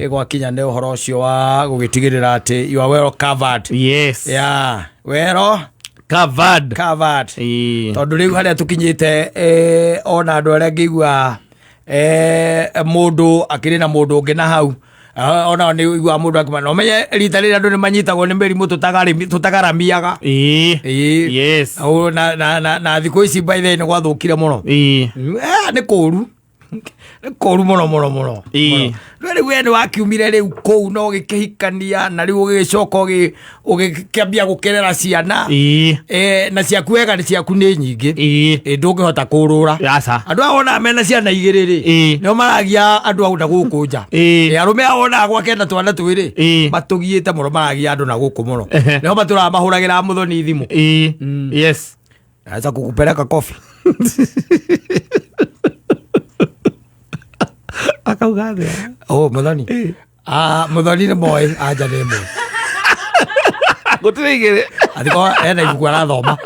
Gwakinya nĩ ũhoro ũcio wa gũgĩtigĩrĩra atĩ you are well covered. Yeah, well Covered. covered. Ĩĩ. Tondũ rĩu harĩa tũkinyĩte, ona andũ arĩa ngĩigua, mũndũ akĩrĩ na mũndũ ũngĩ na hau. Ah, ona nĩ ũiguaga mũndũ akĩma na ũmenye rita rĩrĩa andũ nĩ manyitagwo nĩ mĩrimũ tũtagaramiaga. Ĩĩ. Na thikũ ici, by the way, nĩ gwathũkire mũno. Nĩ kũru, nĩ kũru mũno mũno mũno. Ĩĩ. No rĩu we nĩ wakiumire rĩu kũu na ũgĩkĩhikania, na rĩu ũgĩgĩcoka ũgĩkĩambia gũkĩrera ciana. Na ciaku wega nĩ ciaku nĩ nyingĩ. Ndũngĩhota kũrũra. Aca. Andũ aya wonaga mena ciana igĩrĩ rĩ, nĩo maragia andũ au na gũkũ nja. Arũme aya wonaga gwake na twana twĩrĩ, matũgiĩte mũno, maragia andũ na gũkũ mũno. Nĩo matũraga mahũragĩra mũthoni thimũ. Naweza kukupeleka kofi. Akauga atĩa? Oh, mũthoni. Ah, mũthoni nĩ moĩ, anja nĩ moĩ. Gũtirĩ igĩrĩ. Athiko ena ibuku arathoma,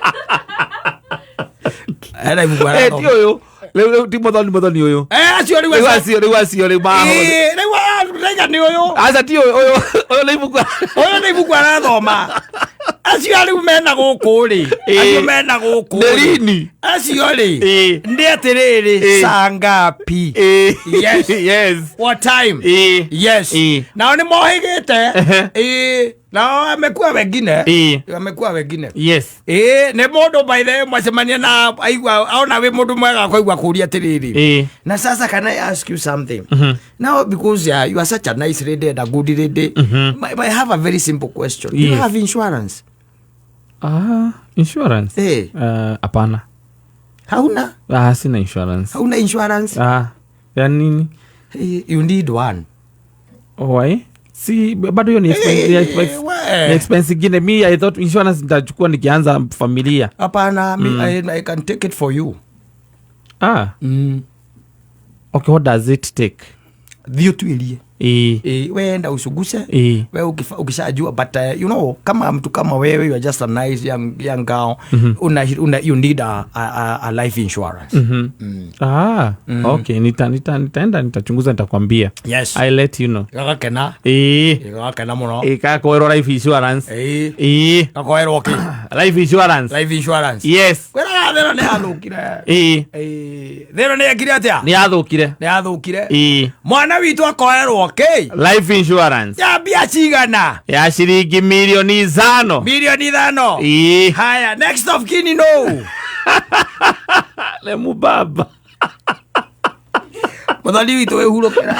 ena ibuku Eh, ti arathoma. ũyũ rĩu ti mũthoni, mũthoni ũyũ. Acio rĩu Rĩu acio, rĩu acio rĩu mahũthĩ. Rĩu raiga nĩ ũyũ. Aca, ti ũyũ, ũyũ ũyũ nĩ ibuku. Ũyũ nĩ ibuku arathoma. Acio rĩu mena gũkũ rĩ, acio mena gũkũ Nĩ rĩ. rini. Acio rĩ, nĩ atĩrĩrĩ, saa ngapi? Yes. What time? Nao nĩ mohĩgĩte. Nao amekuwa wengine. Amekuwa wengine. Nĩ mũndũ, by the way, mwacemania na aigua aona wĩ mũndũ mwega, akaigua kũria atĩrĩrĩ, na sasa can I ask you something now, because you are such a nice lady and a good lady, I have a very simple question. Do you have insurance? Ah, insurance? Eh. Hapana. Hauna? Ah, sina insurance. Hauna insurance? Ah, ya nini? You need one. Why? Si bado hiyo ni expense, ni expense, We. ni expense ingine. Mi I thought insurance nitachukua nikianza familia. Hapana, I can take it for you. Ah. Okay, what does it take? Thiĩ ũtuĩrie. Weenda usuguse. We ukishajua, but you know, kama mtu kama wewe, you are just a nice young girl, una you need a life insurance. Ah, okay, nitaenda nitachunguza, nitakwambia. I let you know. Gagakena. Gagakena mũno. Kakoerwo life insurance. Gakoerwo kĩ? Life insurance. Life insurance. Kwĩraga thĩno nĩ yathũkire. Thĩno nĩ yekire atĩa? Nĩ yathũkire. Nĩ yathũkire. Mwana witũ akoerwo kĩ? Life insurance. Ya mbia cigana? Ya ciringi milioni 5. Milioni 5. Haya, next of kin no? Nĩ mubaba. Mũthoni witũ wĩhurũkĩra.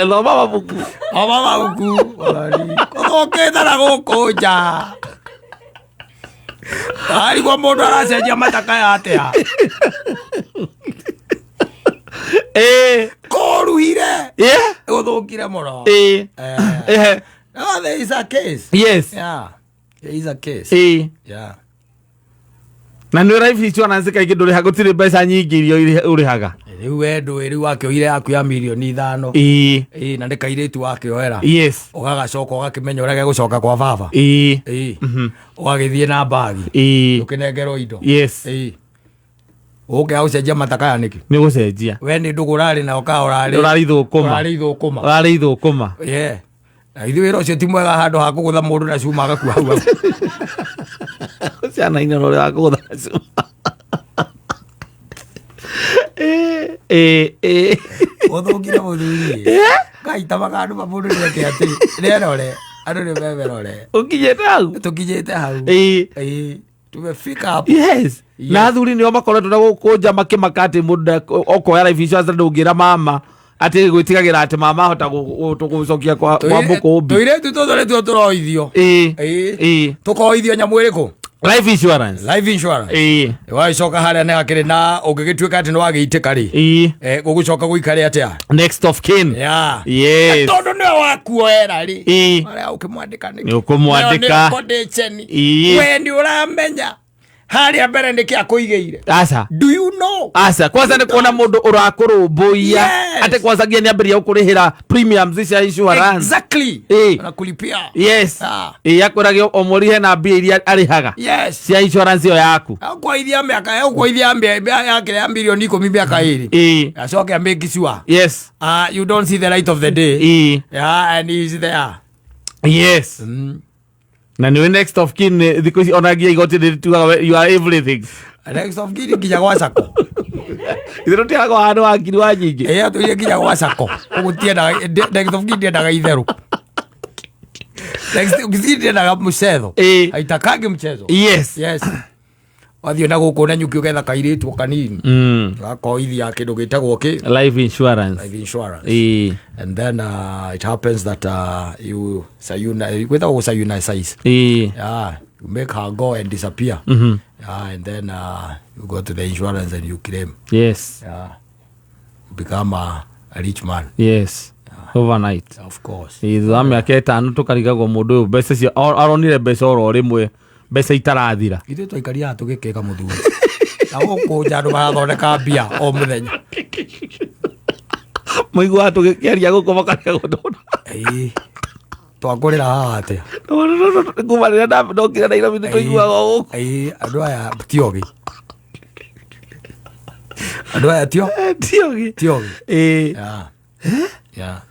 Thoma mabuku. Oma mabuku, mũthoni kũthũkĩte na gũkũ nja, arigwo mũndũ aracenjia matakaya atĩa. Kũruhire. Gũthũkire mũno. No, there is a case. Yeah, there is a case. Yeah. Na nĩ life insurance kaingĩ ndũrĩha, gũtirĩ mbeca nyingĩ iria ũrĩhaga. Rĩu we ndũĩ, rĩu wakĩoire yaku ya milioni 5. Na nĩ kairĩtu wakĩoera. Ũgagacoka ũgakĩmenya ũrĩa gegũcoka kwa baba. Ũgagĩthiĩ na mbagi. Ũkĩnengerwo indo. Ũkĩaga gũcenjia matakaya nĩkĩ? Nĩ gũcenjia. We nĩ ndũgũ ũrarĩ nayo ka ũrarĩ? Ũrarĩ ithũkũma. Ũrarĩ ithũkũma. Ũrarĩ ithũkũma. Yeah. Na ithuĩ wĩra ũcio ti mwega, handũ ha kũgũtha mũndũ na cuma agakua hau hau. Ciana inene ũrĩa wa kũgũtha cuma. Ĩĩ. Ũthũkire, mũthuri. Ngai tamaga andũ ma mũndũ nĩeke atĩ nĩerore, andũ nĩ memerore. Ũkinyĩte hau. Tũkinyĩte hau. Ĩĩ, tumefika hapo. Na athuri nĩo makoretwo na gũkũ nja makĩmaka atĩ mũndũ okoya life insurance ndũngĩra mama atĩ gwĩtigagĩra atĩ mama ahota gũcokia kwa mũkũmbi. Tũirĩtu tũtũ nĩtuo tũroithio. Tũkoithio nyamũ ĩrĩkũ? Life insurance. Life insurance. Wagĩcoka harĩa nĩ hakĩrĩ na ũngĩgĩtuĩka atĩ nĩ wagĩitĩka rĩ, gũgũcoka gũikare atĩa? Next of kin. Tondũ nĩwe wakuoera rĩ, harĩa ũkĩmwandĩka nĩkĩ? Nĩ ũkũmwandĩka. Nĩyo nĩ condition. We nĩ ũramenya. Harĩa mbere nĩkĩ akũigĩire? Aca. Do you know? Aca, kwanza nĩ kuona mũndũ ũrakũrũmbũiya. Yes. Atĩ kwanza nginya nĩambĩrĩria gũkũrĩhĩra premiums cia insurance. Anakulipia. Ah. Ĩ, akwĩrage o mweri hena mbia iria arĩhaga cia insurance ĩyo yaku. Akwaithia mĩaka, akwaithia yake ya milioni 10 mĩaka 2. Acoke amake sure you don't see the light of the day. Yeah, and he's there. Na nĩwe next of kin thikũ ici ona nginya igoti nĩ rĩtugaga you are everything. Next of kin nginya gwa sako. Ithe tũtiaga handũ wa ngiri wa nyingĩ. Ĩ, atũire nginya gwa sako. Ũguo tiendaga next of kin, ndiendaga itherũ. Next of kin ndiendaga mchezo. Haitakangi mchezo. Yes, wathiĩ na gũkũ na nyuki ũgetha kairĩtu o kanini, gakoithia kĩndũ gĩtagwo kĩ? Life insurance. Life insurance. And then it happens that you sayuna, gwĩtagwo sayuna size. Yeah, you make her go and disappear. Yeah, and then you go to the insurance and you claim. Yeah, you become a rich man. Yes, overnight. Of course. Ĩ, thutha wa mĩaka 5 tũkarigagwo mũndũ ũyũ mbeca cio aronire mbeca oro rĩmwe, mbeca itarathira. Ithuĩ twaikaria tũgĩkĩka mũthuri na gũkũ nja andũ marathondeka mbia o mũthenya. Mũiguaga tũgĩkĩaria gũkũ makarigagwo. Ĩĩ, twakũrĩra haha atĩa? Kuma rĩrĩa ndokire Nairobi nĩ tũiguaga o gũkũ. Ĩĩ, andũ aya ti ogĩ, andũ aya tio Tiogi. Ti ogĩ. Ĩ. Yeah.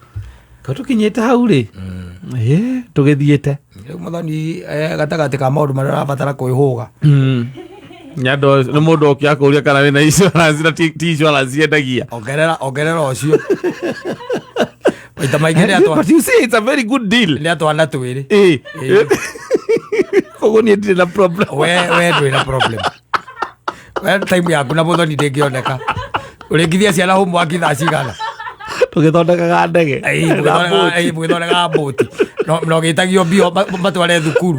Ko tũkinyĩte hau rĩ, ĩ, tũgĩthiĩte. Rĩu mũthoni, gatagatĩ ka maũndũ marĩa ũrabatara kwĩhũga. Nĩ andũ nĩ mũndũ oke akũria kana wĩna insurance na ti insurance yendagia. Ongerera, ongerera ũcio maita maingĩ nĩ atwa But you see, it's a very good deal. Nĩ atwana twĩrĩ. Ĩ, koguo niĩ ndirĩ na problem. We ndwĩ na problem. We time yaku na mũthoni ndĩngĩoneka. Ũrĩngithia ciana homework thaa cigana? Tũgĩthondekaga ndege. Ĩĩ, Na boat. Ĩĩ, mũgĩthondekaga mbũti na ũgĩtagio mbio matware thukuru.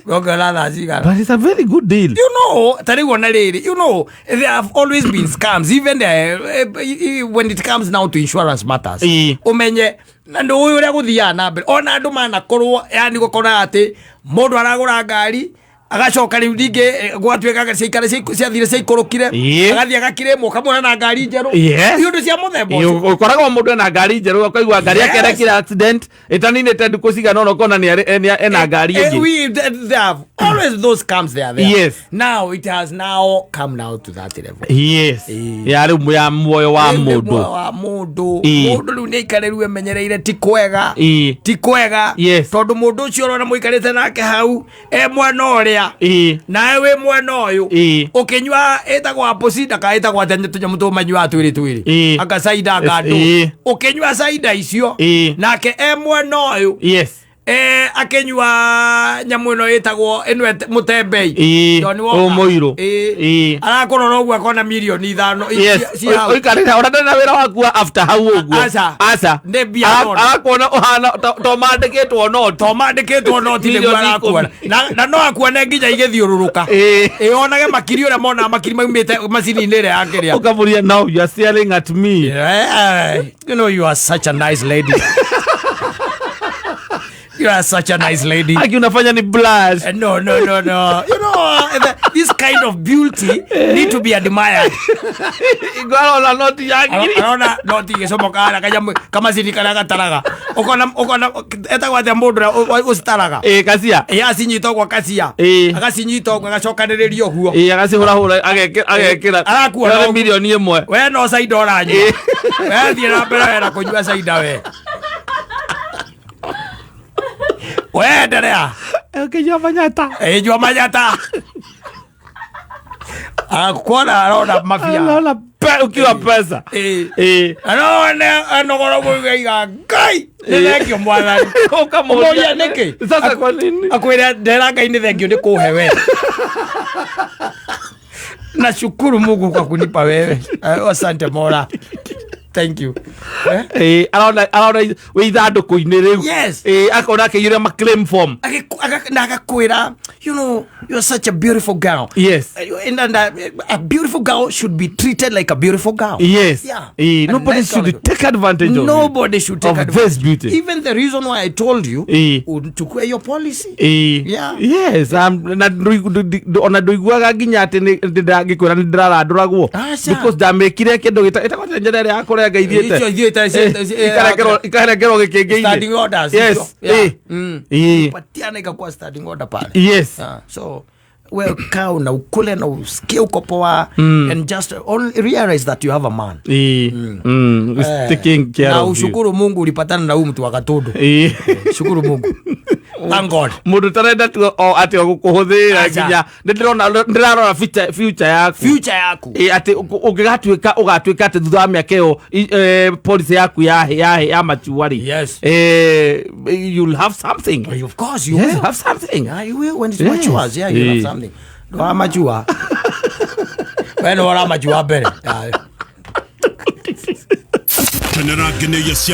Ongerera thaa cigana? But it's a very good deal. Ta rĩu ona rĩrĩ, there have always been scams, even when it comes now to insurance matters. Ũmenye na ndũ ũyũ ũrĩa gũthiaga na mbere, ona andũ manakorwo yani gũkora atĩ mũndũ aragũra ngari, agacoka rĩu ningĩ gwatuĩka ciaikara ciathire ciaikũrũkire, agathiĩ agakirĩmwo ũkamwona na ngari njerũ. Iũndũ cia mũthemba ũcio. Ũkoraga mũndũ ena ngari njerũ, ũkaigua ngari yake arekire accident ĩtaninĩte ndukũ cigana ũna, ũkona nĩ ena ngari ĩngĩ. There have always those scams, they are there. Now it has now come now to that level. Ya rĩu ya muoyo wa Rĩu nĩ mũndũ. muoyo wa mũndũ. Mũndũ rĩu nĩ aikare rĩu emenyereire, ti kwega. Ti kwega. Tondũ mũndũ ũcio ũrona mũikarĩte nake hau e mwena ũrĩa, nawe wĩ mwena ũyũ, ũkĩnyua ĩtagwo apple cider kana ĩtagwo atĩa, tũnyamũ tũmanyuaga twĩrĩ twĩrĩ, anga cider, anga ndũ. Ũkĩnyua cider icio, nake e mwena ũyũ, akĩnyua nyamũ ĩno ĩtagwo ĩno mũtembei. Johnny Walker. Ũyũ mũirũ. Arakũrora ũguo akona milioni 5 ci hau. Ũikarĩte ona ndarĩ na wĩra waku wa after hau ũguo. Aca. Aca. Nĩ mbia arona. Arakuona ũhana to mandĩkĩtwo noti. To mandĩkĩtwo noti nĩguo Milioni arakuona. 10. Na no akuone nginya igĩthiũrũrũka. Ĩ, onage makiri ũrĩa monaga makiri maumĩte macini-inĩ ĩrĩa ya kĩrĩa. Ũkamũria, "Now you are staring at me." Yeah, you are such a nice lady. You are such a nice lady. Aki unafanya ni blush. No, no, no, no. This kind of beauty need to be admired. Ingo arona noti ya ngiri. Arona noti igĩcomoka harĩa kanyamũ kamacini karĩa gataraga. Ũkona etagwo atĩa mũndũ ũrĩa ũcitaraga? Ĩ, kacia. Ĩ, acinyita ũguo kacia. Agacinyita ũguo agacokanĩrĩria ũguo. Ĩ, agacihũrahũra agekĩra. Arakuona Nĩ ũguo. 1 million. We no cider ũranyua. We thiĩ na mbere we na kũnyua cider we. We endelea. Ũkĩnyua manyata. Ĩ, nyua manyata. Akuona arona mabia. Arona ukiwa pesa. Arona anogora ũguo Ngai nĩ thengio mwathani. Ũkamũria Ũmũria nĩkĩ? Sasa kwa nini? Akwĩra ndera Ngai nĩ thengio nĩ kũhe we. Nashukuru Mungu kwa kunipa wewe. Asante Mola. Thank you. Eh? Arona wĩ ithandũkũ-inĩ rĩu. Yes. Akona akĩiyũria ma claim form. Na agakwĩra, "You're such a beautiful girl." And a beautiful girl should be treated like a beautiful girl. Yeah. And Nobody nice girl should like- take advantage of you. Nobody should take Of advantage. this beauty. Even the reason why I told you uchukue your policy. Yeah. Yes, na ona ndũiguaga nginya atĩ ndangĩkwĩra nĩ ndĩrarandũragwo. Aca. Because ndamĩkire kĩndũ ĩtagwo atĩa njĩra ĩrĩa ya kũrenga ithiĩte? Icio ithiĩte, Ikarengerwo gĩkĩngĩ-inĩ. Standing orders. Yes. Icio. Yeah. Patiana ikakuwa standing order pale. Yeah. So well, kaa na ukule na usikie uko poa and just only realize that you have a man. Is taking care Na of you. ushukuru Mungu ulipatana na huyu mtu wa Gatundu. Shukuru Mungu. Thank God. Mũndũ tarenda tu o atĩ o gũkũhũthĩra. Aca. Nginya nĩndĩrona ndĩrarora future yaku. Future yaku. Atĩ ũngĩgatuĩka ũgatuĩka atĩ thutha wa mĩaka ĩyo policy yaku ya mature rĩ, you'll have something. Of course you Yes, will. have something. Yeah, you will when it's matures. Yeah, you'll have something. Ndwara mature. We nĩ wora mature mbere. Yeah. Kenera ngeneia cia.